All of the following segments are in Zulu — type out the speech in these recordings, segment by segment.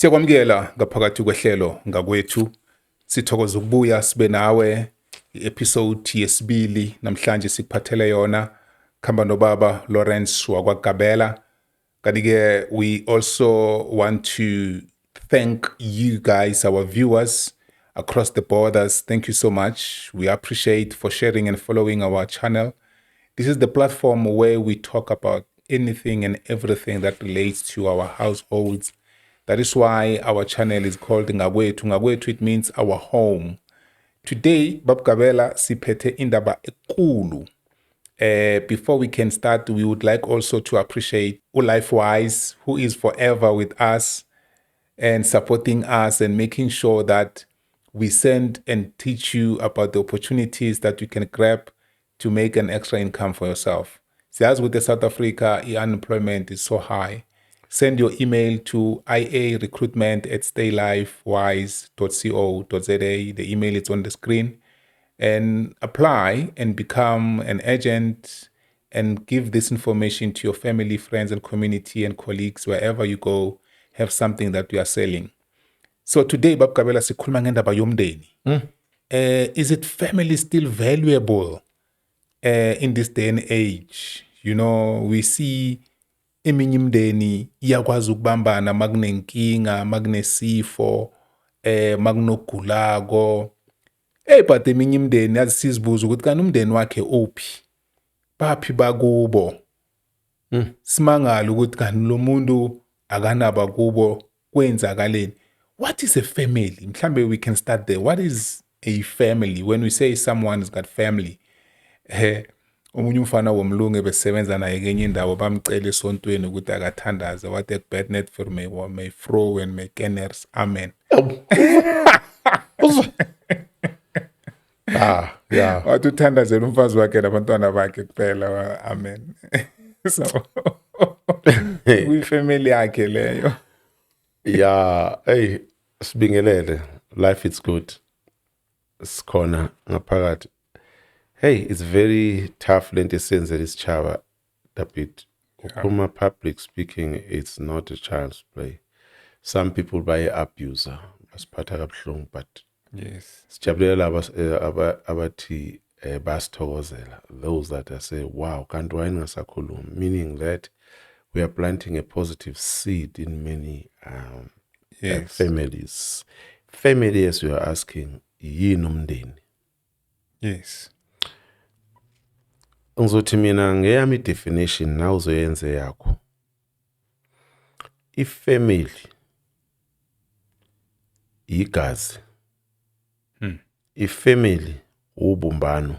Siyakwamukela ngaphakathi kwehlelo Ngakwethu. Sithokoza ukubuya sibe nawe i-episode yesibili namhlanje sikuphathele yona. Khamba nobaba Lawrence wakwaGabela. Kanti-ke we also want to thank you guys, our viewers across the borders. Thank you so much. We appreciate for sharing and following our channel. This is the platform where we talk about anything and everything that relates to our households. That is why our channel is called Ngakwethu. Ngakwethu, it means our home. Today, Bab Gabela siphethe indaba ekulu. Before we can start, we would like also to appreciate uLifewise, who is forever with us and supporting us and making sure that we send and teach you about the opportunities that you can grab to make an extra income for yourself. Siyazi ukuthi South Africa, unemployment is so high. Send your email to iarecruitment@staylifewise.co.za. The email is on the screen. And apply and become an agent and give this information to your family, friends, and community and colleagues wherever you go. Have something that you are selling. So today, Bab Gabela, sikhuluma ngendaba yomndeni. Is it family still valuable in this day and age? We see eminye imindeni iyakwazi ukubambana makunenkinga, makunesifo, makunogulako. Hey, but eminye imindeni yazi sizibuza ukuthi kanti umndeni wakhe uphi? Baphi bakubo? Simangala ukuthi kanti lo muntu akanaba kubo, kwenzakaleni? What is a family? Mhlambe we can start there. What is a family? When we say someone has got family, omunye umfana womlungu ebesebenza naye kenye indawo, bamcela esontweni ukuthi akathandaze, wathi, "Ek bid net vir my vrou en my kinders, amen." Ah, yeah. Wathi uthandazela umfazi wakhe nabantwana bakhe kuphela, amen. So kuyifamily yakhe leyo. Yeah, hey, sibingelele. Life is good. Sikhona ngaphakathi. Hey, it's very tough lento esenzela isitshaba, David. Ukhuluma public speaking, it's not a child's play. Some people baye abuser, basiphatha kabuhlungu, but sijabulela laba abathi basithokozela, those that are say, "Wow, kanti wayengasakhulumi," meaning that we are planting a positive seed in many families. Family, as you are asking, yini umndeni? Ngizothi mina ngeyami definition, nawe uzoyenze yakho. Ifamily igazi. Ifamily ubumbano.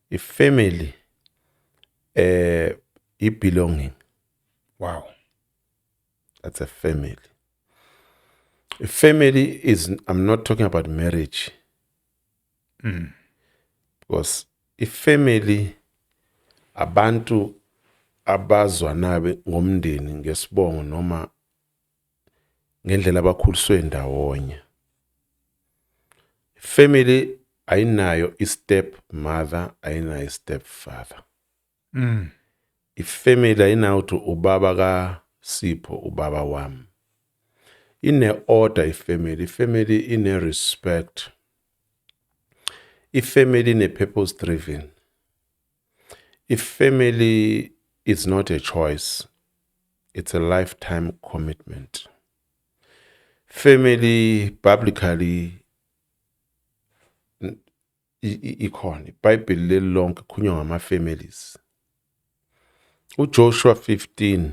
Ifamily i-belonging. That's a family. A family is, I'm not talking about marriage. Because ifamily abantu abazwana ngomndeni, ngesibongo noma ngendlela abakhuliswe ndawonye. Family ayinayo i-step mother, ayinayo i-step father. Ifamily ayinayo ukuthi ubaba kaSipho ubaba wami. Ine order ifamily, ifamily ine respect. Ifamily ine purpose driven. Ifamily is not a choice. It's a lifetime commitment. Family biblically ikhona. iBhayibheli leli lonke kukhulunywa ngama families. uJoshua 15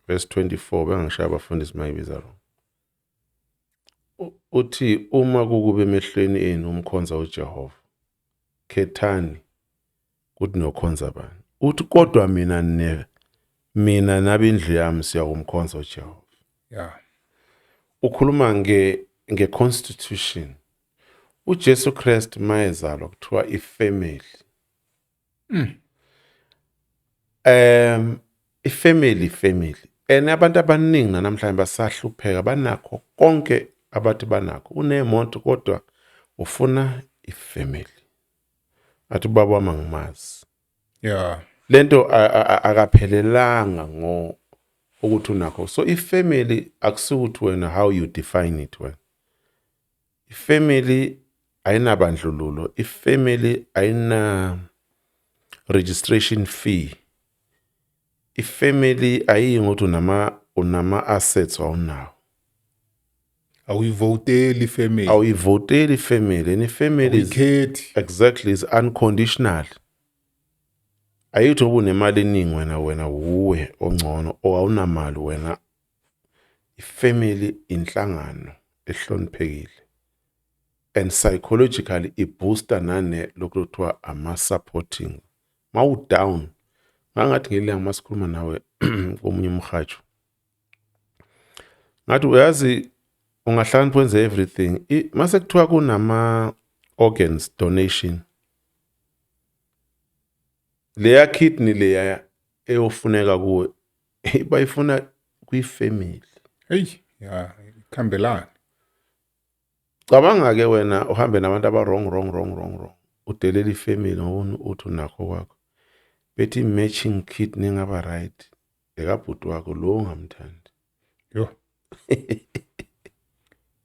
verse 24, bengishaya abafundisi mayibiza lo. Uthi uma kukube emehlweni enu umkhonza uJehova, khethani kuthi nokhonza bani. Uthi kodwa mina nabendlu yami siyakumkhonza uJehova. Ukhuluma nge constitution. uJesu Christ mayezalwa kuthiwa ifamily. Ifamily, family. And abantu abaningi namhlanje basahlupheka, banakho konke abathi banakho. Unemoto kodwa ufuna ifamily. Athi ubaba wami angimazi. Lento akaphelelanga ngo Ukuthi unakho. So ifamily akusukuthi wena how you define it wena. Ifamily ayinabandlululo, ifamily ayina registration fee. Ifamily ayiyi ngokuthi unama assets awunawo. Awuyivoteli ifamily. Awuyivoteli ifamily, and ifamily is Awuyikhethi. Exactly, is unconditional. Ayithi ubunemali eningi wena wuwe ongcono or awunamali wena. Ifamily inhlangano ehloniphekile and psychologically ibooster nane lokhu kuthiwa ama-supporting mawu down. Ngangathi ngelanga masikhuluma nawe komunye umhajo, ngathi uyazi ungahlakanipha wenze everything. Mase kuthiwa kunama organs donation, leya kidney leya eyofuneka kuwe bayifuna kwifamily. Hey, ya, ikhambelana. Cabanga ke wena uhambe nabantu aba wrong, wrong, wrong, wrong, wrong, udelela ifamily ngoba uthi unakho kwakho, bethi matching kidney engaba right ekabhuti wakho lo ongamthandi. Yo,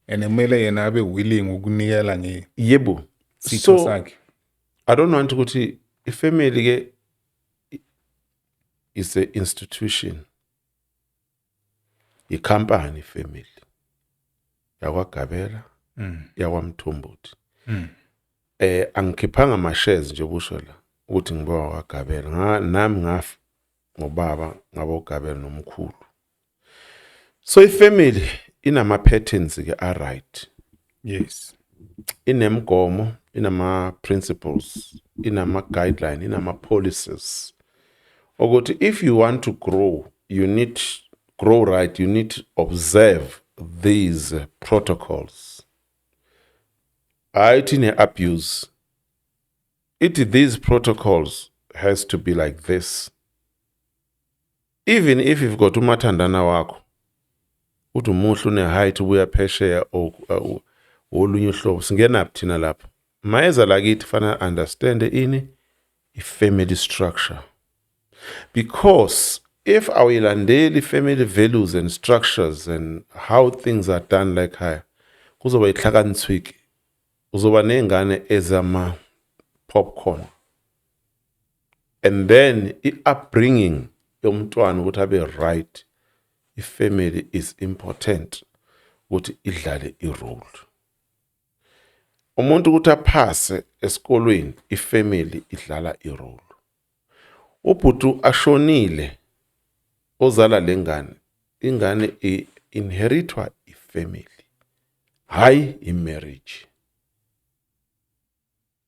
and kumele yena abe willing ukunikela ngesitho Yebo, so sakhe. I don't want ukuthi ifamily ke is a institution, icompany family yakwaGabela, yakwaMthombothi. Angikhiphanga ama shares nje kusho la ukuthi ngibe wakwaGabela, nami ngafa ngobaba ngabogabela nomkhulu. So ifamily inama patterns ke a right. Inemigomo, inama principles, inama guideline, inama policies ukuthi if you want to grow, you need grow right, you need to observe these protocols. Ayithi ne-abuse, ithi these protocols has to be like this. Even if you've got umathandana wakho, uthi umuhle, une-height, ubuya phesheya or wolunye uhlobo, singenaphi thina lapho, mayeza lakithi fana understand ini i-family structure, because if awuyilandeli family values and structures and how things are done like higher, kuzoba ihlakanithwiki, uzoba ney'ngane ezama popcorn. And then i-upbringing yomntwana ukuthi abe right, i-family is important ukuthi idlale i-role. Umuntu ukuthi aphase esikolweni, ifamily idlala i-role. Ubhuti ashonile ozala lengane, ingane i-inheritwa ifamily, hayi i-marriage,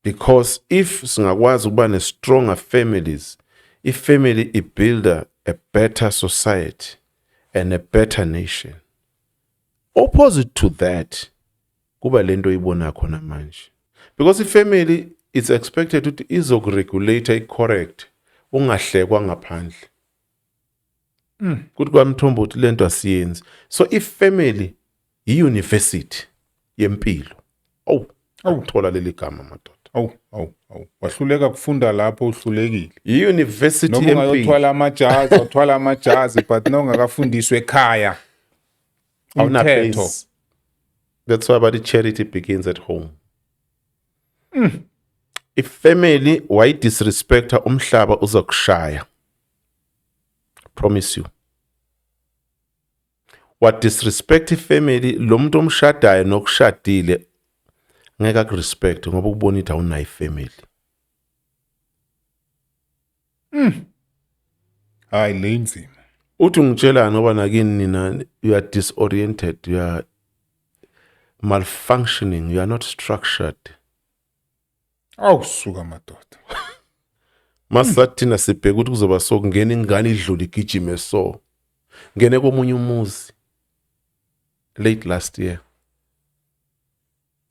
because if singakwazi ukuba ne-stronger families, ifamily ibuilda a better society and a better nation. Opposite to that kuba lento oyibona khona manje, because ifamily is expected ukuthi izokuregulate, i-correct, ungahlekwa ngaphandle kuthi kwamthombo ukuthi lento asiyenzi. So ifamily i-university yempilo. Oh, awuthola leli gama, madoda. Awu, awu, awu, wahluleka kufunda lapho, uhlulekile. I-university Noma yempilo. ungayothwala amajazi, wathwala amajazi, but nongakafundiswa ekhaya Awuna umthetho. Place. That's why bathi charity begins at home. Ifamily wayidisrespecta, umhlaba uzokushaya, promise you. Wa disrespect ifamily, lo muntu omshadayo nokushadile ngeke akurespect ngoba ukubona ukuthi awunayo ifamily. Hayi, le inzima. Uthi ungitshelani ngoba nakini nina you are disoriented, you are malfunctioning, you are not structured. Awusuka, madoda. Masisathi thina sibheka ukuthi kuzoba so, kungena ingane idlule igijime, so ngene komunye umuzi late last year,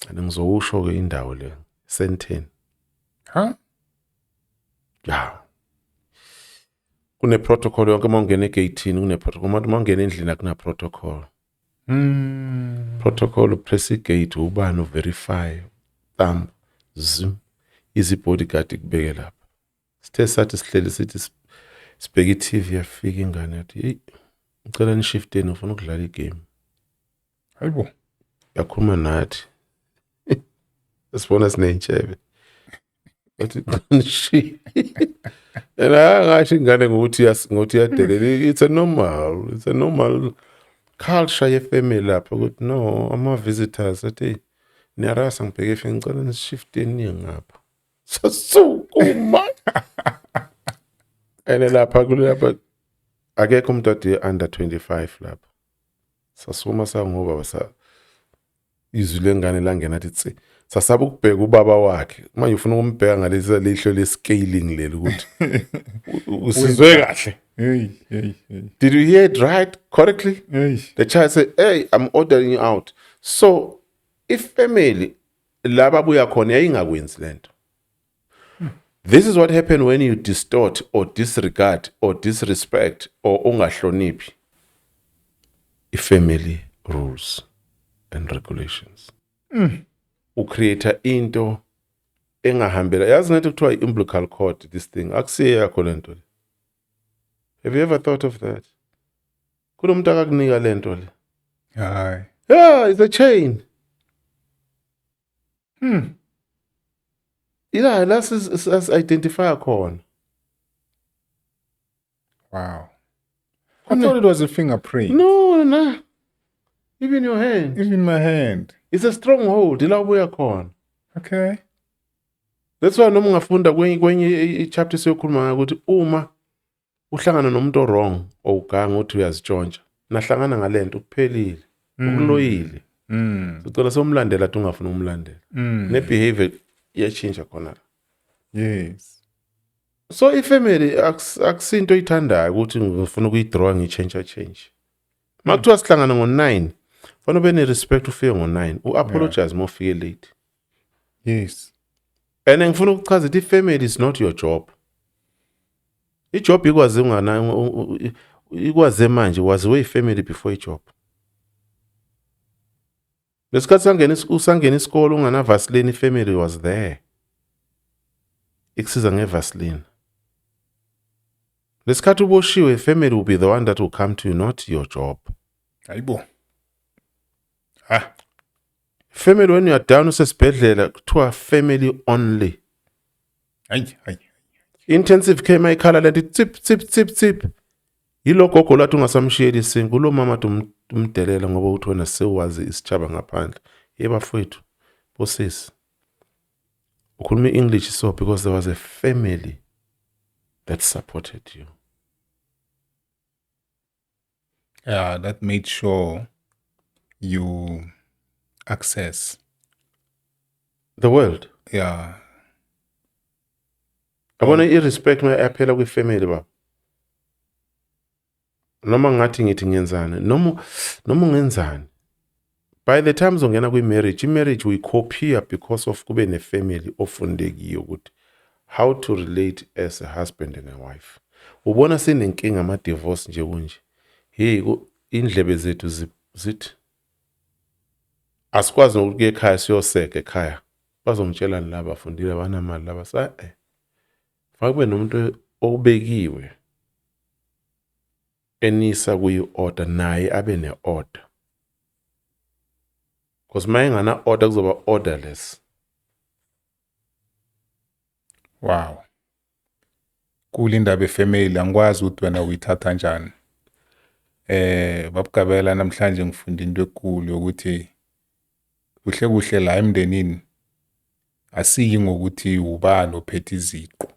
and ngizowusho ke indawo le Senten. Ha. Ya, kune protocol yonke uma ungena egate, kune protocol. Uma ungena endlini akuna protocol. Protocol, upress igate, ubani uverify thumb, zoom, izi bodyguard ikubeke lapha. Sithe sathi sihleli sithi sibheke i-TV, yafika ingane yathi, "Hey, Ngicela nishifteni, ufuna ukudlala igame. Hayibo. Yakhuluma nathi, sibona siney'ntshebe, bathi nishi and angasho ingane ngokuthi ngokuthi iyadelela. It's a normal culture yefamily lapha ukuthi no, ama-visitors athi niyarasa, ngibheke efe, ngicela nishifteni niye ngapha. Sasukuma and lapha kulapha akekho umuntu ade under 25 lapha. Sasukuma sangobaba, sa izwi lengane langena athi tsi, sasaba ukubheka ubaba wakhe. Manje ufuna ukumbheka ngalesi lihlo le-scaling leli ukuthi usizwe kahle. Hey, hey, hey. Did you hear it right, correctly? Hey. The child said, "Hey, I'm ordering you out." So ifamily laba buya khona yayingakwenzi lento. This is what happened when you distort or disregard or disrespect or ungahloniphi ifamily rules and regulations. Ucreate into engahambela, yazi ngathi kuthiwa i-umbilical cord. This thing akusiye yakho lento le. Have you ever thought of that? Kunomuntu akakunika lento le. Hayi. Yeah, it's a chain. Ila la sis identify khona. Wow. I thought it was a fingerprint. No, even your hand. Even my hand. It's a stronghold ila ubuya khona. That's why noma ungafunda kwenye i-chapter siyokhuluma ngayo ukuthi uma uhlangana nomuntu wrong or uganga uthi uyazitshontsha, nahlangana ngalento, kuphelile, ukuloyile. Sicela somlandela athi ungafuni ukumlandela. Ne-behavior iyashintsha khona la. So ifamily akusinto oyithandayo ukuthi ngifuna ukuyidraw, ngiyitshentsha change. Makuthiwa sihlangana ngo-9, fanele ube ne-respect, ufike ngo-9, u-apologize uma ufike late. And ngifuna ukuchaza ukuthi ifamily is not your job. Ijob ikwazi ungana ikwaze manje waziwe ifamily before ijob. Lesikhathi sangena usangena isikole ungana Vaseline, ifamily was there ikusiza ngevaseline. Lesikhathi uboshiwe, family will be the one that will come to you, not your job. Hayibo. Ah. Family, when you are down usesibhedlela, kuthiwa family only. Hayi, hayi. Intensive care mayikhala lento tsip tsip tsip tsip, yilo gogo lathi ungasamshiyeli isinki, ulo mama athi umdelela ngoba uthi wena sewazi isitshaba ngaphandle. Ye bafowethu, bosisi, ukhuluma i-English, so because there was a family that supported you. Yeah, that made sure you access the world. Yabona, i-respect mayaphela kwi-family, baba, noma ngathi ngithi ngiyenzani, noma ungenzani, by the time uzongena kwi-marriage, i-marriage uyicopia because of kube ne-family ofunde kiyo ukuthi how to relate as a husband and a wife. Ubona sinenkinga ama-divorce nje kunje, hey, indlebe zethu zithi asikwazi nokuya ekhaya siyoseka ekhaya, bazongitshelani laba bafundile, abanamali laba sa fake kube nomuntu obekiwe enisa kuyi-order, naye abe ne-order, because uma engana order kuzoba orderless. Wow. Kule indaba efamily angikwazi ukuthi wena uyithatha kanjani. Babugabela, namhlanje ngifunda into enkulu yokuthi kuhle kuhle la emndenini asiyi ngokuthi ubani ophethe iziqu.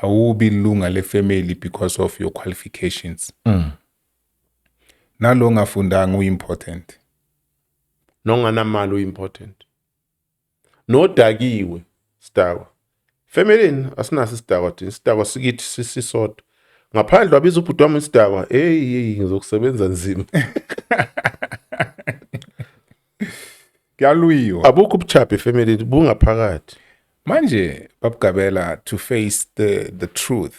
Awubi ilunga lefamily because of your qualifications. Nalo ngafundanga uimportant. Nonganamali uyi-important, nodakiwe sidakwa familini, asinaso isidakwa thina, isidakwa sikithi sisodwa ngaphandle. Wabiza ubhuti wami isidakwa, hey hey, ngizokusebenza nzima. Kuyalwiwa. Abukho ubuchapha efamilini, bungaphakathi. Manje babugabela, to face the truth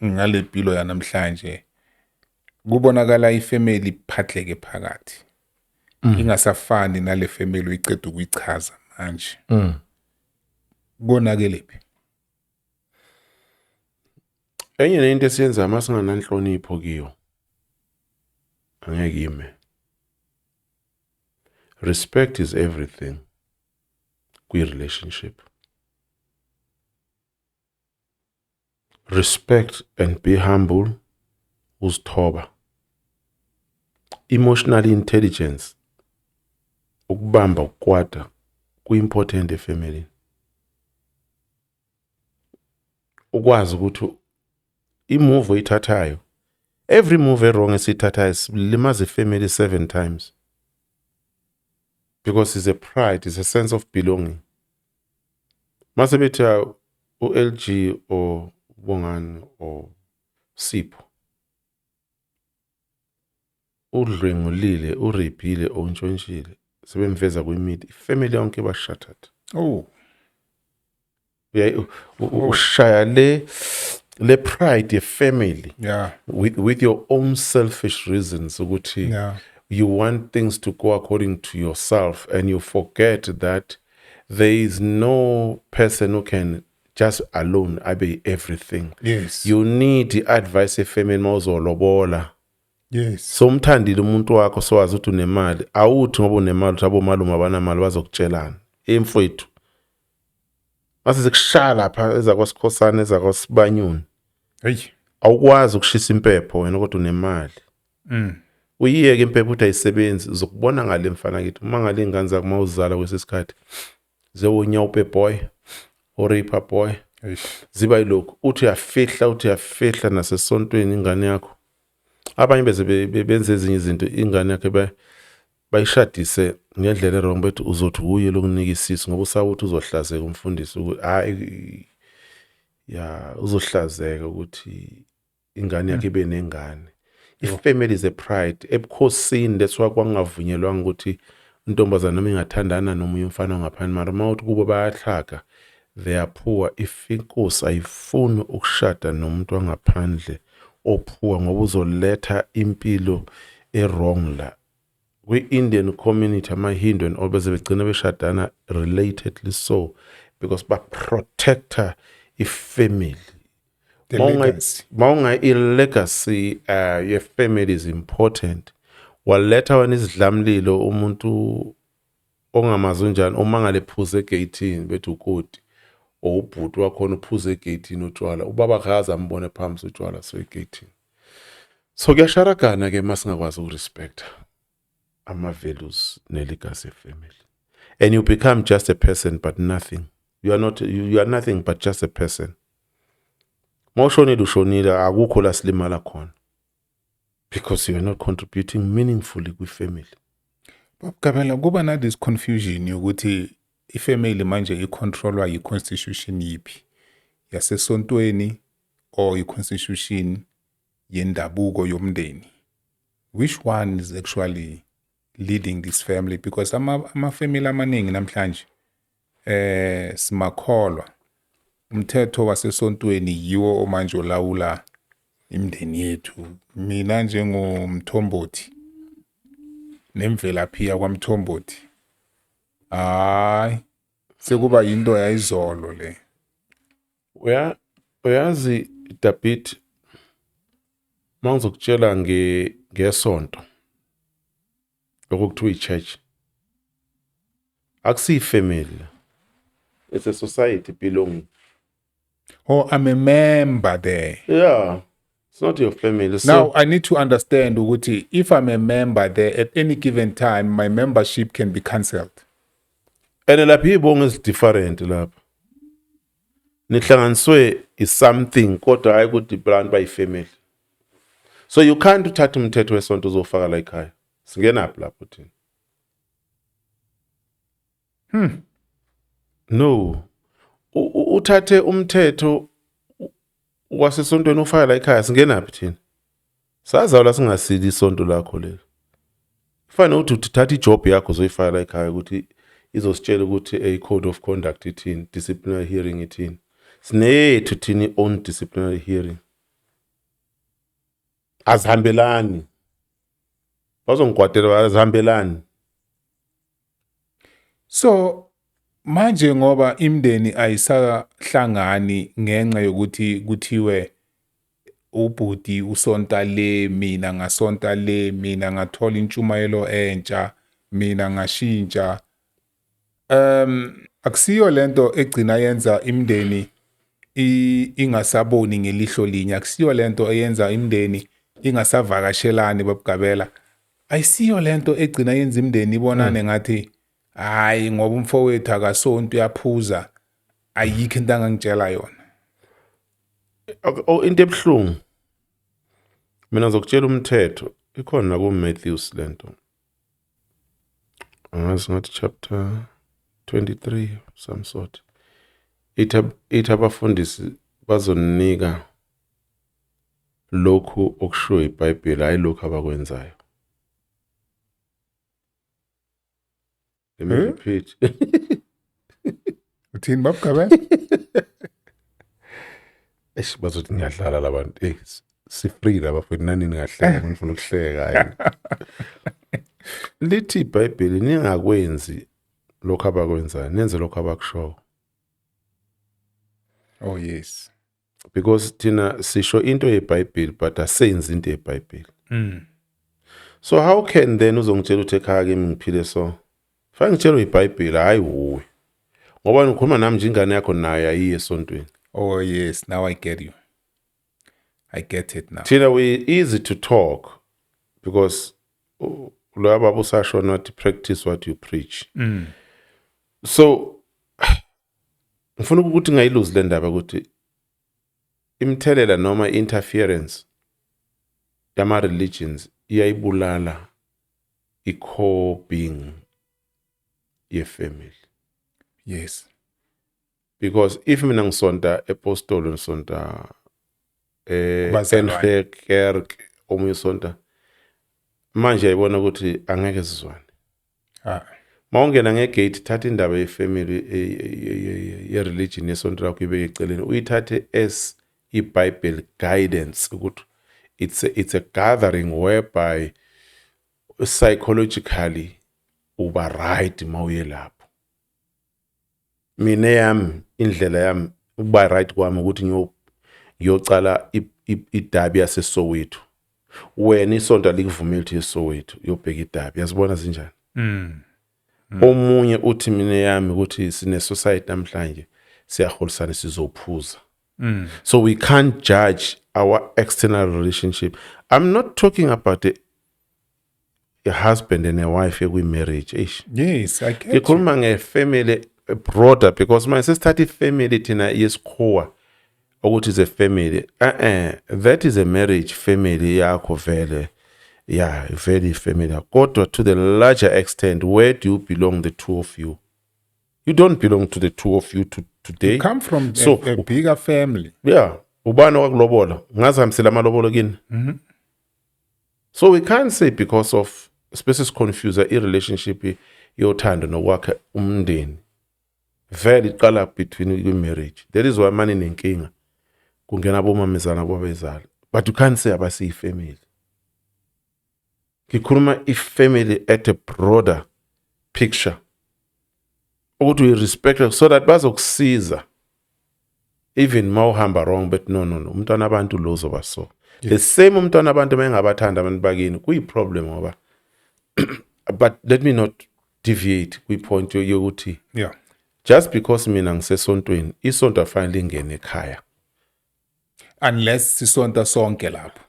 ngale mpilo yanamhlanje, kubonakala ifamily iphatleke phakathi. Ingasafani nale family uyiceda ukuyichaza manje. Konakelephi? Enye nento esiyenza masingananhlonipho kiyo, angeke ime. Respect is everything kwi-relationship. Respect and be humble, uzithoba. Emotional intelligence, ukubamba ukukwata, ku-important efamily. Ukwazi ukuthi i-move oyithathayo, every move e-wrong esiyithathayo silimaza ifamily 7 times, because it's a pride, it's a sense of belonging. Mase bethi u-LG or Bongani or Sipho udlwengulile, urepile, ontshontshile, sebemveza kwi-media, ifamily yonke iba shattered. Oh. Ushaya le pride ye-family. With your own selfish reasons ukuthi you want things to go according to yourself, and you forget that there is no person who can just alone abe everything. You need the advice ye-family mawuzolobola. So umthandile umuntu wakho, sowazi ukuthi unemali, awuthi ngoba unemali uthi abomalume abanamali bazokutshelana. Emfowethu, mase sekushaya lapha ezakwasikhosana, ezakwasibanyoni. Hey. Awukwazi ukushisa impepho wena kodwa unemali. Uyiyeke impepho uthi ayisebenzi, uzokubona ngale mfana kithi uma ngale ingane zakho mawuzala kwesisikhathi zewunyawupe boy oraper boy. Eish. Ziba yilokhu uthi uyafihla, uthi uyafihla nasesontweni ingane yakho. Abanye beze benze ezinye izinto, ingane yakhe bayishadise ngendlela e-wrong, bethi uzothi uye lokunika isisu ngoba usawuthi uzohlazeka umfundisi ukuthi hayi ya uzohlazeka ukuthi ingane yakhe ibe nengane. I-family is a pride ebukhosini, that's why kwangavunyelwanga ukuthi intombazana noma ingathandana nomunye umfana ngaphandle, mara uma uthi kubo bayahlaga, they are poor. If inkosi ayifuni ukushada nomuntu wangaphandle o-poor ngoba uzoletha impilo e-wrong la. Kwi-Indian community, ama-Hindu and all bese begcina beshadana relatedly, so because ba-protector i-family. The legacy. Mawunga i-legacy ye-family is important. Waletha wena isidlamlilo umuntu ongamazi unjani, uma ngale phuze egeyithini bethi ukoti or ubhuti wakhona uphuze egeyithini utshwala, ubaba akaze ambone phambi utshwala so egeyithini. So kuyasharagana ke masingakwazi ukurespecta ama-values ne-legacy family, and you become just a person but nothing. You are not, you are nothing but just a person. Mawushonile ushonile, akukho la silimala khona because you are not contributing meaningfully kwi-family. Baba kuba na this confusion yokuthi ifamily manje icontrolwa yi-constitution yiphi, yasesontweni or i-constitution yendabuko yomndeni? Which one is actually leading this family? Because ama-family amaningi namhlanje simakholwa, umthetho wasesontweni yiwo omanje olawula imindeni yethu. Mina njengomthombothi nemvelaphi yakwamthombothi, hayi sekuba yinto yayizolo le. Uyazi David, mangizokutshela ngesonto lokho kuthiwa i-church, akusiyi family, it's a society belonging. Oh, I'm a member there. Yeah, it's not your family. So now I need to understand ukuthi if I'm a member there, at any given time my membership can be cancelled. And lapha ibongo is different lapha. Nihlanganiswe is something kodwa hayi ukuthi abantu bayi family. So you can't uthatha umthetho wesonto uzofaka la ekhaya. Singenaphi lapho thina? No. Uthathe umthetho wasesontweni ufaka la ekhaya, singenaphi thina? Sazalwa singasili isonto lakho lelo. Kufanele ukuthi uthathe ijob yakho uzoyifaka la ekhaya ukuthi izositshela ukuthi a code of conduct ithini, disciplinary hearing ithini. Sineyethu thina i-own disciplinary hearing. Azihambelani. Bazongikwatela, azihambelani. So manje ngoba imindeni ayisahlangani ngenxa yokuthi kuthiwe Ubhuti usonta le, mina ngasonta le, mina ngathola intshumayelo entsha, mina ngashintsha. Akusiyo lento egcina yenza imindeni ingasaboni ngelihlo linye, akusiyo lento eyenza imindeni ingasavakashelani babugabela, ayisiyo lento egcina yenza imindeni ibonane ngathi hayi ngoba umfowethu akasonto uyaphuza, ayikho into angangitshela yona. Oh, into ebuhlungu mina ngizokutshela umthetho ikhona ku Matthews lento, angazi ngathi chapter 23 some sort, ithi abafundisi bazonika lokhu okushiwo iBhayibheli, hayi lokhu abakwenzayo. Let me repeat. Uthini babugabela? Eish, bazothi ngiyadlala labantu. Hey, si-free laba futhi nani ningahleka, ngifuna ukuhleka hayi. Lithi iBhayibheli ningakwenzi lokho abakwenzayo, nenze lokho abakushoyo. Oh yes. Because thina sisho into yeBhayibheli but asenzi into yeBhayibheli. So how can then uzongitshela ukuthi ekhaya kimi ngiphile so? Fanele ngitshelwe iBhayibheli, hayi wuwe. Ngoba ngikhuluma nami nje ingane yakho nayo ayiye esontweni. Oh yes, now I get you. I get it now. Thina we easy to talk because lo baba usasho not practice what you preach. So ngifuna ukuthi ngayiluzi le ndaba ukuthi imthelela noma interference yama religions iyayibulala i-core being ye-family. Yes. Because if mina ngisonta epostoli, ngisonta Kubazalwane. NG Kerk, omunye usonta, manje ayibona ukuthi angeke sizwane. Mawungena ngegate, thatha indaba yefamily ye-religion yesonto lakho ibeke eceleni, uyithathe as i-Bible guidance ukuthi it's a gathering whereby psychologically uba right mawuye lapho. Mina yami indlela yami ukuba right kwami ukuthi ngiyocala idabi yaseSoweto, wena isonto alikuvumeli ukuthi eSoweto uyobheka idabi, yazibona zinjani. Omunye uthi mina yami ukuthi sine society namhlanje siyaholisana sizophuza. So we can't judge our external relationship. I'm not talking about a husband and a wife ekwi marriage. Eish. Yes, I get you. Ngikhuluma ngefamily broader because my sesithatha ifamily thina yesikhuwa ukuthi is a family. That is a marriage family yakho vele. Yeah, very familiar. Kodwa to the larger extent, where do you belong, the two of you? You don't belong to the two of you to, today. You come from So- a bigger family. Yeah. Ubani owakulobola? Ngazihambisela amalobolo kini. So we can't say because of spaces confuse i-relationship yothando nokwakha umndeni. Vele iqala between i-marriage. That is why mani nenkinga. Kungena abomamezala bobezala. But you can't say abasiyi-family. Ngikhuluma i-family at a broader picture. Ukuthi we respect so that bazokusiza. Even mawuhamba wrong, but no no no, umntwana abantu lo uzoba so. The same umntwana abantu mengabathanda abantu bakini kuyi problem ngoba, but let me not deviate kwi-point yokuthi just because mina ngisesontweni, isonto afanele lingene ekhaya. Unless sisonta sonke lapho.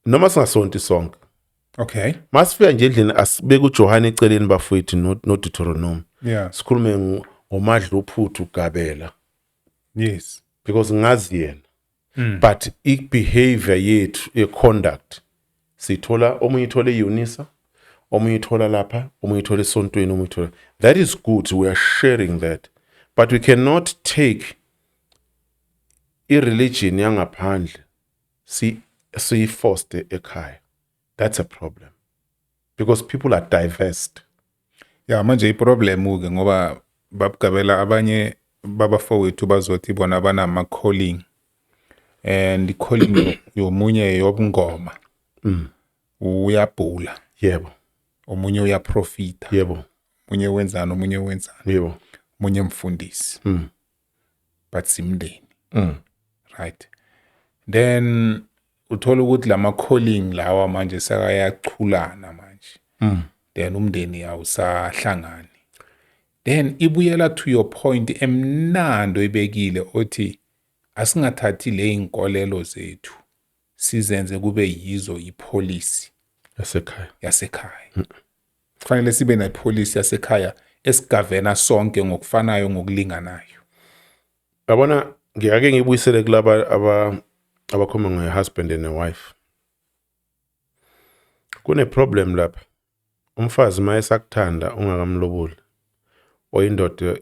Noma singasonti sonke. Masifika nje endlini asibeke uJohane eceleni bafowethu no Deuteronomy. Sikhulume ngomadla uphuthu ugabela. Because ngazi yena. But i-behavior yethu, i-conduct, sithola omunye ithole eUnisa, omunye ithola lapha, omunye ithola esontweni, omunye ithola. That is good, we are sharing that. But we cannot take i-religion yangaphandle siyiforce ekhaya. That's a problem. Because people are diverse. Yeah, manje i-problem ke ngoba babugabela abanye babafowethu bazothi bona banama calling. And i-calling yomunye yobungoma. Uyabhula. Omunye uyaprofita. Omunye wenzani, omunye wenzani. Omunye mfundisi. But simndeni. Right. Then uthola ukuthi lama calling lawa manje sekayachulana manje. Then umndeni awusahlangani. Then ibuyela to your point emnando ebekile othi asingathathi le inkolelo zethu sizenze kube yizo ipolicy yasekhaya. Yasekhaya. Kufanele sibe nepolicy yasekhaya esigavena sonke ngokufanayo, ngokulinganayo. Yabona, ngiyake ngibuyisele kulaba abakhuluma nge-husband and a wife. Kune problem lapha. Umfazi uma esakuthanda ungakamloboli, oyindoda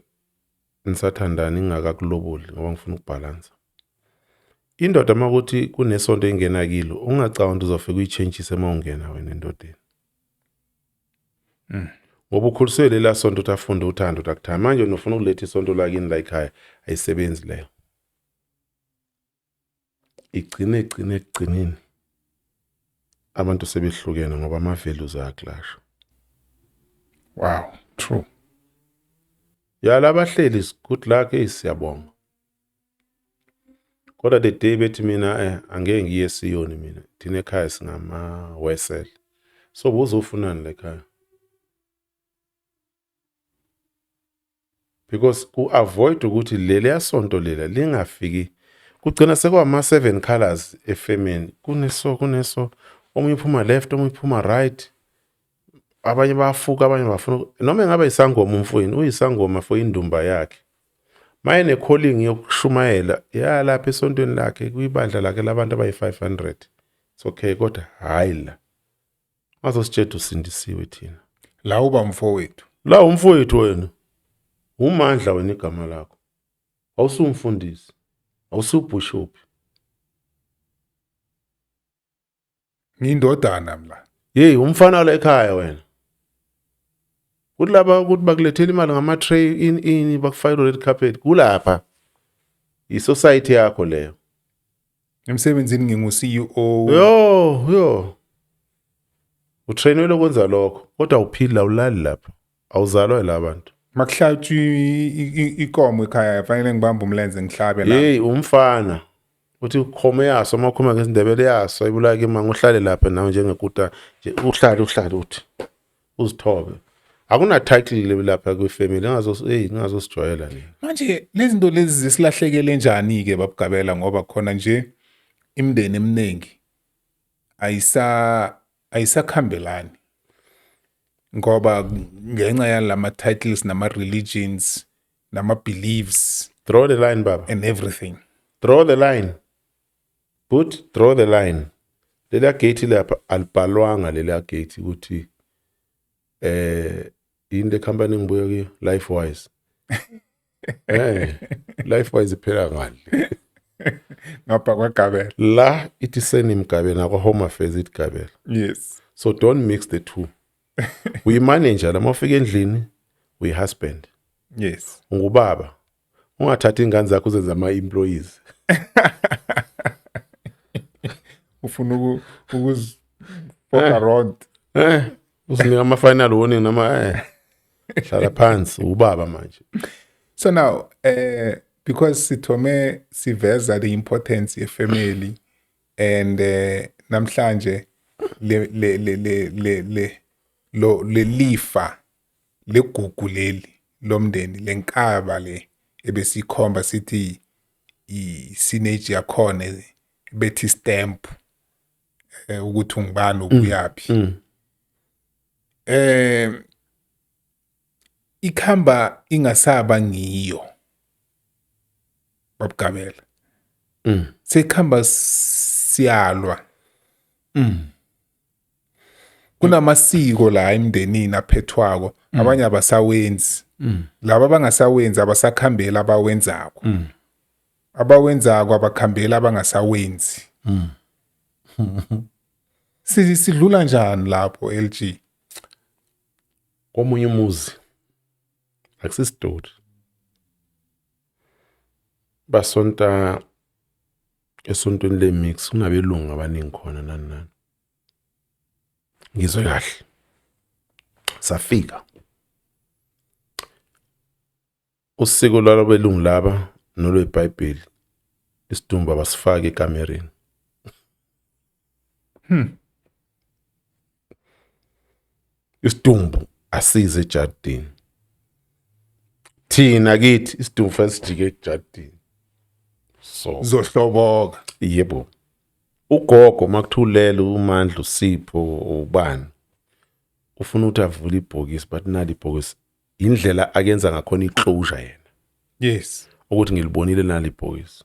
nisathandana ingakakuloboli, ngoba ngifuna ukubhalansa. Indoda makuthi kunesonto engena kilo, ungacabanga ukuthi uzofika uyitshentshise uma ungena wena endodeni. Ngoba ukhuliswe lela sonto ukuthi afunde uthando ukuthi akuthanda. Manje ufuna ukuletha isonto lakini la ekhaya, ayisebenzi leyo. Igcine igcine ekugcineni abantu sebehlukene ngoba ama-values ayaclasha. Wow, true. Ya, labahleli, good luck, hey, siyabonga. Kodwa the day bethi mina angeke ngiye esiyoni mina, thina ekhaya singama Wesel. So buzofunani la ekhaya? Because ku avoid ukuthi leliya sonto lela lingafiki, kugcina sekwama seven colors efemini, kuneso kuneso, omunye uphuma left, omunye uphuma right, abanye bayafuka, abanye bafuna noma engabe isangoma. Umfowenu uyisangoma for indumba yakhe, maye ne-calling yokushumayela yalapha esontweni lakhe, kwibandla lakhe labantu abayi-500, it's okay, kodwa hhayi la ngazositshela usindisiwe thina. La uba mfowethu. La umfowethu wena, umandla wena, igama lakho awusumfundisi, awusubhishophi. Ngindodana mla. Yeyi, umfana la ekhaya wena, kuthi laba ukuthi bakulethela imali ngama-tray ini bakufakele red carpet, kulapha i-society yakho leyo. Emsebenzini ngingu-CEO. Yo yo, utrainelwe ukwenza lokho, kodwa awuphili, awulali lapha, awuzalwa la bantu. Makuhlatshwa ikomo ekhaya, fanele ngibambe umlenze ngihlabe la. Hey, umfana uthi ukhome yaso, uma ukhuluma ngesiNdebele yaso ayibulaka imanga, uhlale lapha nawe njengekuta nje, uhlale uhlale uthi uzithobe, akuna title lapha kwifamily, ngazo hey, ngazosijwayela nina. Manje lezi zinto lezi zisilahlekele njani ke, babugabela? Ngoba khona nje imindeni eminingi ayisakhambelani ngoba ngenxa yalama titles nama religions nama beliefs. Draw the line, baba. And everything. Draw the line, but draw the line, leliya gate lapha alibhalwanga, leliya gate ukuthi yini le company engibuya kuyo, Lifewise. Lifewise iphela ngale. Ngapha kwaGabela. La ithi surname Gabela, nakwa Home Affairs ithi Gabela. So don't mix the two. Uyimanager la, mawufika endlini uyi-husband. Ungubaba, ungathathi ingane zakho uzenze ama-employees. Ufuna ukuzifoka round. Uzinika ama-final warning noma hlala phansi, ubaba manje. So now because sithome siveza the importance ye family and namhlanje le le le le le le lo lelifa legugu leli lomndeni, lenkaba le ebesikhomba sithi i-signature yakhona bethi stamp ukuthi ungubani, ubuyapi, ikhamba ingasaba ngiyo, babugabela, sekhamba siyalwa. Kunamasiko la emndenini aphethwako, abanye abasawenzi. Laba abangasawenzi abasakhambela abawenzako, abawenzako abakhambela abangasawenzi. Sidlula njani lapho, LG? Komunye umuzi, akusisitori, basonta esontweni le-mix, kunabelungu abaningi khona, nani nani. Ngizwe kahle, safika usiko lwalabelungu laba nolweBhayibheli, isidumbu abasifaki ekamereni. Isidumbu asize ejardini. Thina kithi isidumbu fanele sijike ejardini. So Zohloboka. Yebo. Ugogo makuthulele uMandla, uSipho, ubani, ufuna ukuthi avule ibhokisi, but nali ibhokisi, indlela akenza ngakhona i-closure yena ukuthi ngilibonile nali ibhokisi.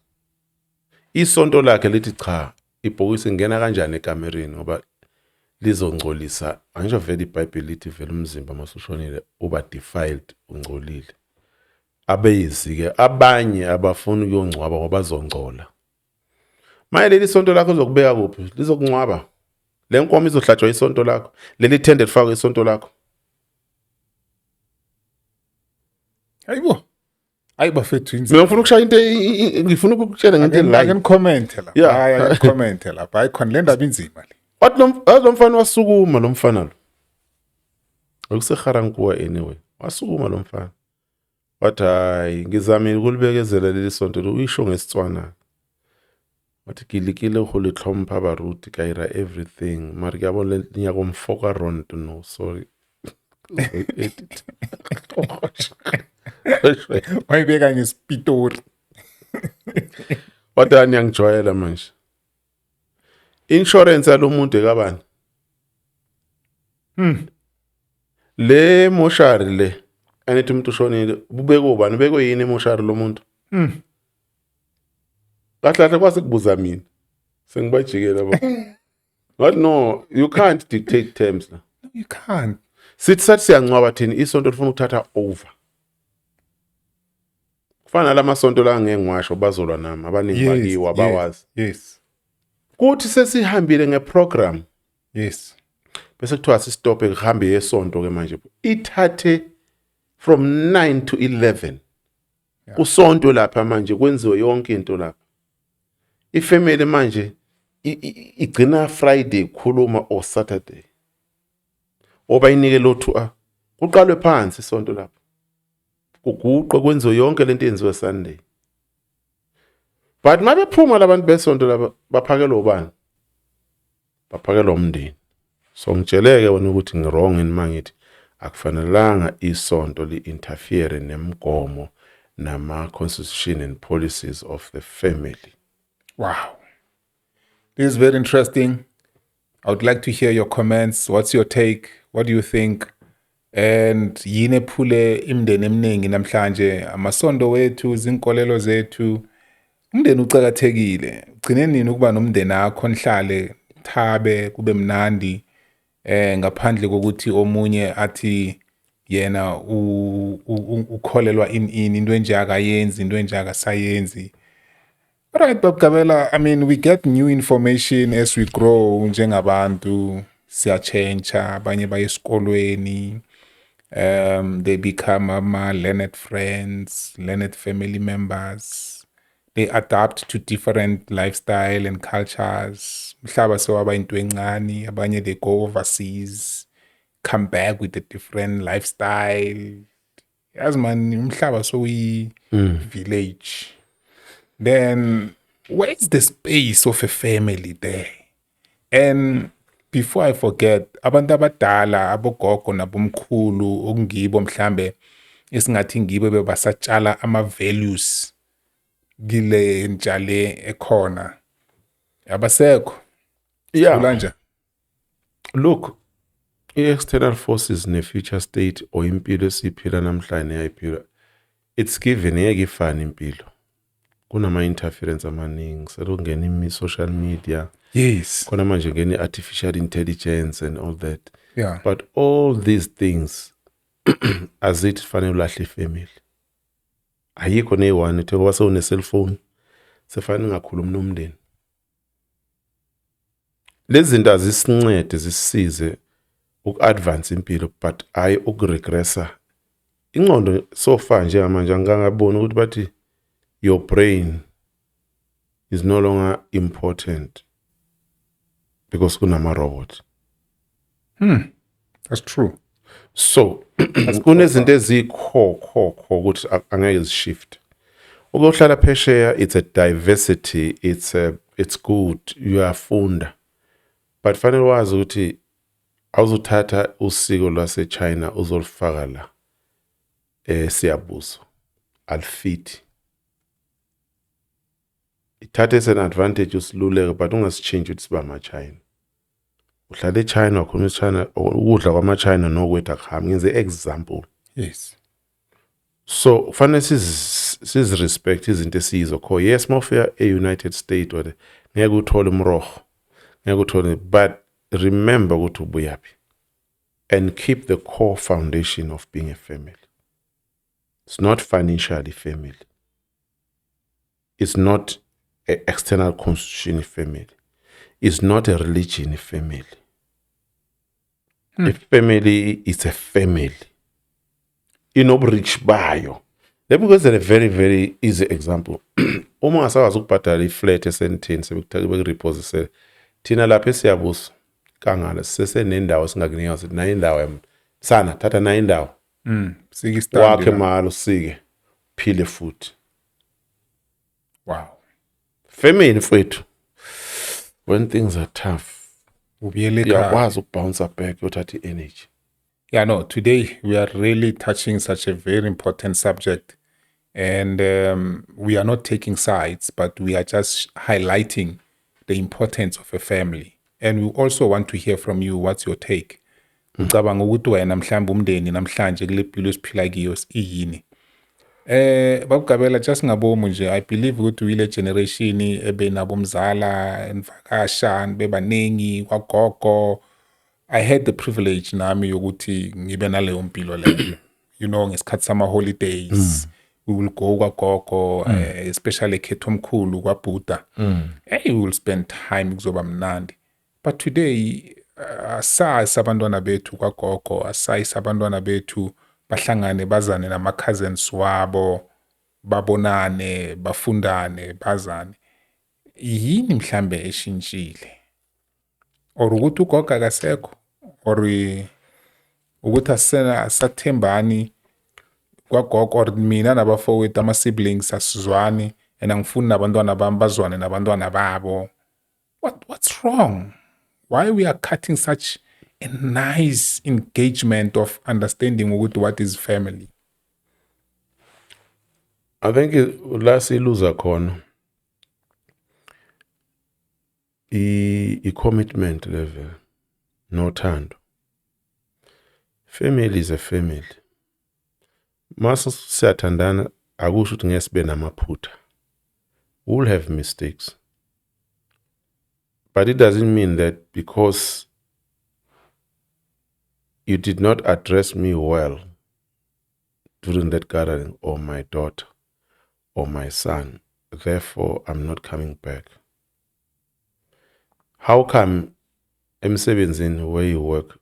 Isonto lakhe lithi cha, ibhokisi ngena kanjani ekamereni ngoba lizongcolisa. Angisho vele iBhayibheli lithi vele umzimba masushonile uba defiled, ungcolile. Abeyizi-ke abanye abafuni ukuyongcwaba ngoba bazongcola. Maye, leli sonto lakho lizokubeka kuphi? Lizokungcwaba. Le nkomo izohlatshwa isonto lakho, leli thende lifakwe isonto lakho. Hayibo, hayi bafethu, inzima. Mina ngifuna ukushaya into, ngifuna ukukutshela ngento. Ake elight. Ngicommente lapha. Hayi, ake ngicommente lapha. Hayi khona, le ndaba inzima le. Wathi lo wathi lo mfana, wasukuma lo mfana lo, okuseGarankuwa anyway, wasukuma lo mfana wathi, "Hayi, ngizamile ukulibekezela leli sonto lo." Uyisho ngesiTswana, wathi, "Ke lekile go le tlhompha baruti, ka ira everything, mare ke a bona le nyaka go mfoka ront. No, sorry." Edit. Wayibeka ngesiPitori. Wathi, "Hayi, niyangijwayela manje. Insurance yalo muntu ekabani? Le moshari le anithi umuntu ushonile, bubeke ubani, ubekwe yini emoshari lo muntu? Kahle kahle kwase kubuza mina, sengibajikela bo." Ngathi, "No, you can't dictate terms la." No, you can't. Sithi sathi siyangcwaba thina, isonto lifuna ukuthatha over. Kufana nalamasonto la, ngeke ngiwasho, bazolwa nami abaningi bakiwa bawazi. Kuthi sesihambile ngeprogram, bese kuthiwa sisitophe, kuhambe yesonto ke manje, ithathe from 9 to 11. Kusonto lapha manje, kwenziwe yonke into lapha. Ifamily manje igcina Friday kukhuluma or Saturday, oba inike lo 2 hour, kuqalwe phansi isonto lapha, kuguqwe, kwenziwe yonke lento eyenziwe Sunday. But mabephuma labantu besonto laba, baphakelwa ubani? Baphakelwa umndeni. So ngitsheleke wena ukuthi ngi-wrong yini mangithi akufanelanga isonto li-interfere nemigomo nama-constitution and policies of the family? Wow. This is very interesting. I would like to hear your comments. What's your take? What do you think? And yini ephule imindeni eminingi namhlanje? Amasonto wethu, izinkolelo zethu. Umndeni ucakathekile. Ugcine nini ukuba nomndeni akho, nihlale thabe, kube mnandi, ngaphandle kokuthi omunye athi yena ukholelwa in into enje akayenzi, into enje akasayenzi. Right, Bab Gabela, I mean, we get new information as we grow njengabantu, siyatshentsha, abanye baye esikolweni, they become ama learned friends, learned family members. They adapt to different lifestyle and cultures. Mhlaba sewaba into encane, abanye they go overseas, come back with a different lifestyle. Yazi man, umhlaba soyi village. Then where's the space of a family there? And before I forget, abantu abadala, abogogo nabomkhulu, okungibo mhlambe esingathi ngibo bebasatshala ama values kile ntsha le ekhona, abasekho. Kulanja. Look, i-external forces ne-future state or impilo esiyiphila namhlanje neyayiphila, it's given, ngeke ifane impilo. Kunama-interference amaningi, selokungena imi-social media, khona manje ngena i-artificial intelligence and all that. But all these things azithi fanele ulahle ifamily. Ayikho neyi-one ethe ngoba sewune-cellphone sefanele ungakhulumi nomndeni. Lezi zinto azisincede, zisisize uku-advance impilo, but hhayi ukuregressa ingqondo. So far njengamanje angikangaboni ukuthi bathi your brain is no longer important because kunama-robot. That's true. So kunezinto eziyikho kho ukuthi angeke zishift. Ukuyohlala phesheya, it's a diversity, it's good, uyafunda. But fanele wazi ukuthi awuzuthatha usiko lwase-China uzolifaka la eSiyabuswa, alifithi. Ithathe as an advantage usiluleke, but ungasitshintshe ukuthi siba ama-China. Uhlala eChina, wakhuluma isiChina, ukudla kwama-China nokwethu akuhambi. Ngenze example. So kufanele sizirespect izinto esiyizo kho. Yes, mawufika e-United States or ngeke uthole umroho, ngeke uthole, but remember ukuthi ubuyaphi and keep the core foundation of being a family. It's not financially family, it's not a external constitution family, it's not a religion family. A family is a family inoburich bayo. Let me go a very very easy example. Uma ungasakwazi ukubhadala iflat esentini, sebekurepossessele. Thina lapha eSiyabuswa kangala sisesenendawo singakunika, sithi nayo indawo yami sana, thatha nayo indawo. Sike stand wakhe la. Malo usike phile futhi. Family mfethu, when things are tough, Ubuyele ekhaya. Uyakwazi ukubounce back, uyothatha i-energy. Yeah, no, today we are really touching such a very important subject. And we are not taking sides, but we are just highlighting the importance of a family. And we also want to hear from you. What's your take? Ucabanga ukuthi wena mhlawumbe umndeni namhlanje kule mpilo esiphila kiyo iyini? Babugabela, just ngabomu nje, I believe ukuthi uyile generation ebe nabomzala nivakasha bebaningi kwagogo. I had the privilege nami yokuthi ngibe naleyo mpilo leyo. Ngesikhathi sama holidays we will go kwagogo, especially ekhetho omkhulu kwaBuddha. Hey, we will spend time, kuzoba mnandi. But today asayisi abantwana bethu kwagogo, asayisi abantwana bethu bahlangane, bazane nama cousins wabo, babonane, bafundane, bazane. Yini mhlambe eshintshile? Or ukuthi ugogo akasekho, or ukuthi asena asathembani kwagogo, or mina nabafowethu, ama-siblings, asizwani and angifuni nabantwana bami bazwane nabantwana babo. What's wrong? Why we are cutting such a nice engagement of understanding ukuthi what is family? I think la siluza khona i commitment level nothando. Family is a family. Mase siyathandana, akusho ukuthi ngeke sibe namaphutha. We'll have mistakes, but it doesn't mean that because you did not address me well during that gathering, or my daughter or my son, therefore I'm not coming back. How come emsebenzini where you work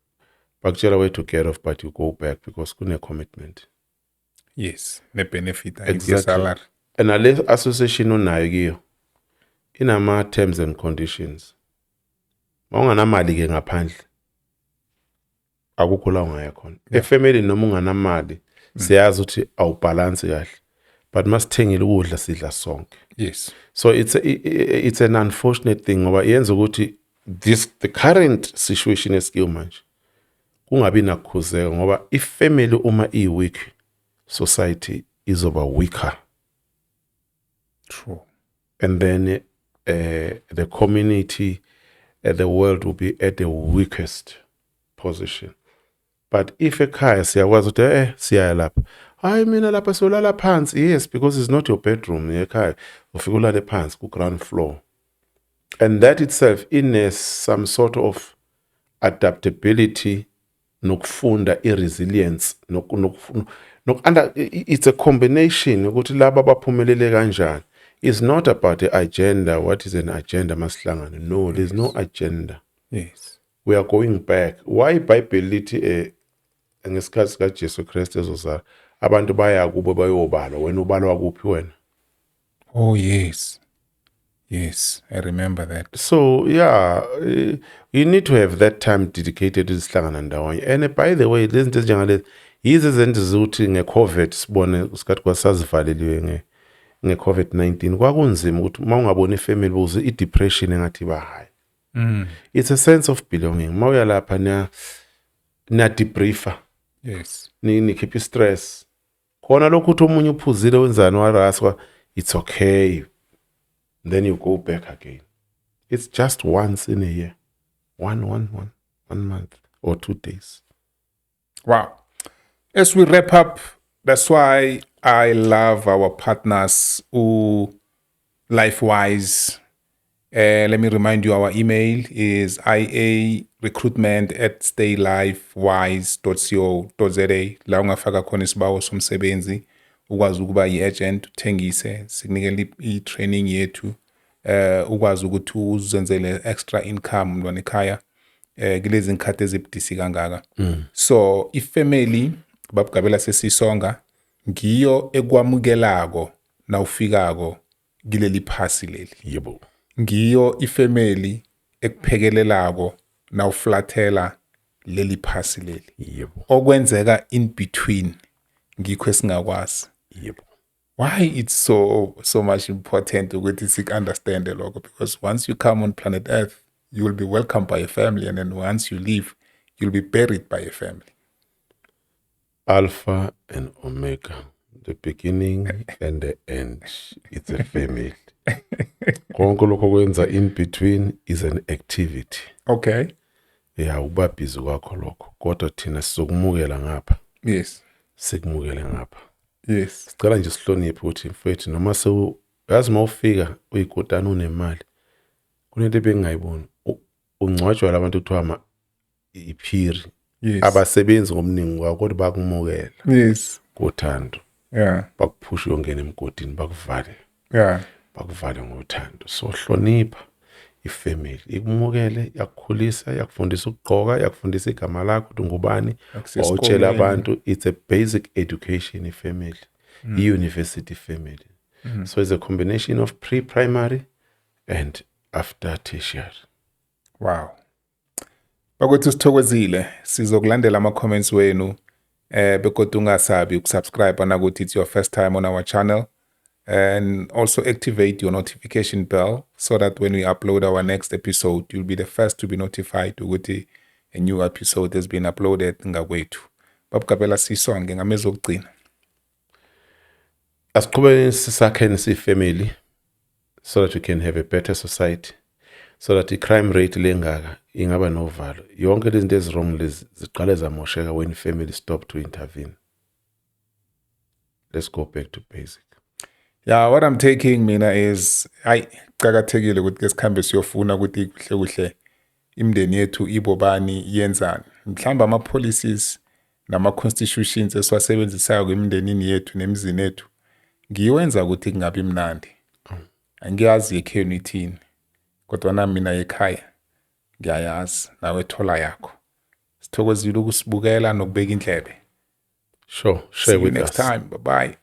bakutshela where to get off, but you go back because kune commitment? Yes, ne-benefit. Exactly. Salary. And nale association onayo kiyo inama terms and conditions. Mawunganamali ke ngaphandle, akukho la ungaya khona. Efamily noma unganamali, siyazi ukuthi awubalance kahle, but masithengile ukudla sidla sonke. So it's an unfortunate thing ngoba yenza ukuthi this the current situation esikiyo manje kungabi nakukhuzeka, ngoba ifamily uma i-weak, society izoba weaker. True. And then the community, the world will be at the weakest position. But if ekhaya siyakwazi ukuthi siyaya lapha, hayi mina lapha siyolala phansi, yes, because it's not your bedroom, ekhaya ufike ulale phansi ku ground floor, and that itself in a, some sort of adaptability nokufunda i-resilience under it's a combination ukuthi laba baphumelele kanjani. It's not about the agenda. What is an agenda masihlangane? No, there's no agenda. We are going back. Why iBhayibheli lithi ngesikhathi sikaJesu Kristu ezozala abantu baya kubo bayobalwa? Wena ubalwa kuphi wena? Oh yes, I remember that. So yeah, you need to have that time dedicated isihlangana ndawonye. And by the way, lezi zinto ezinjengalezi yizo izinto ukuthi nge-COVID sibone isikhathi kwasazivaleliwe nge-COVID-19, kwakunzima ukuthi uma ungaboni ifamily buze i-depression engathi iba high. It's a sense of belonging. Mawuya lapha niya debriefa. Nikhipha i-stress khona lokhu, uthi omunye uphuzile, wenzani, waraswa, it's okay, then you go back again. It's just once in a year, one month or 2 days. Wow. As we wrap up, that's why I love our partners who LifeWise. Let me remind you, our email is iarecruitment@staylifewise.co.za. La ungafaka khona isibawo somsebenzi, ukwazi ukuba yi-agent, uthengise, sikunikele i-training yethu, ukwazi ukuthi uzenzele extra income, mntwana ekhaya, kulezi nkhathi ezibudisi kangaka. So ifamily, babugabela, sesisonga, ngiyo ekwamukelako nawufikako kileli phasi leli. Ngiyo ifamily ekuphekelelako nawuflathela leli phasi leli. Okwenzeka in between ngikho esingakwazi. Why it's so much important ukuthi sik-understande lokho, because once you come on planet Earth, you will be welcomed by a family, and then once you leave, you'll be buried by a family. Alpha and Omega, the beginning and the end, it's a family. Konke lokho kwenza in between is an activity. Ya, ukuba busy kwakho lokho, kodwa thina sizokumukela ngapha. Sikumukele ngapha. Sicela nje sihloniphe ukuthi, mfethu, noma sewu yazi uma ufika uyikotana unemali, kunento ebengingayiboni. Ungcwatshwa labantu kuthiwa iphiri. Abasebenzi ngobuningi kwabo, kodwa bakumukela ngothando. Bakuphusha uyongena emgodini, bakuvale. Bakuvale ngothando. So hlonipha ifamily, ikumukele, yakukhulisa, yakufundisa ukugqoka, yakufundisa igama lakho ukuthi ngubani. Yakusiza wawutshela esikolweni. abantu. It's a basic education ifamily, i-university family. So it's a combination of pre-primary and after tertiary. Wow. Bakwethu, sithokozile. Sizokulandela ama comments wenu. Begodwa ungasabi ukusubscribe nakuthi it's your first time on our channel, and also activate your notification bell so that when we upload our next episode, you'll be the first to be notified ukuthi a new episode has been uploaded ngakwethu. Babugabela, sisonke ngamezwi okugcina. Asiqhubeke sisakheni siyi-family so that we can have a better society, so that i-crime rate lengaka ingaba novalo. Yonke lezi zinto ezi-wrong lezi ziqale zamosheka when family stop to intervene. Let's go back to basic. Yeah, what I'm taking mina is, ayi, kuqakathekile ukuthi ke sikhambe siyofuna ukuthi kuhle kuhle imindeni yethu ibobani, yenzani. Mhlawumbe ama policies nama constitutions esiwasebenzisayo emindenini yethu nemizini yethu ngiwenza ukuthi kungabi mnandi. Angiyazi ekhenu ithini, kodwa nami mina ekhaya ngiyayazi, nawe thola yakho. Sithokozile ukusibukela nokubeka indlebe. Sure, share See you with next us. time. Bye bye.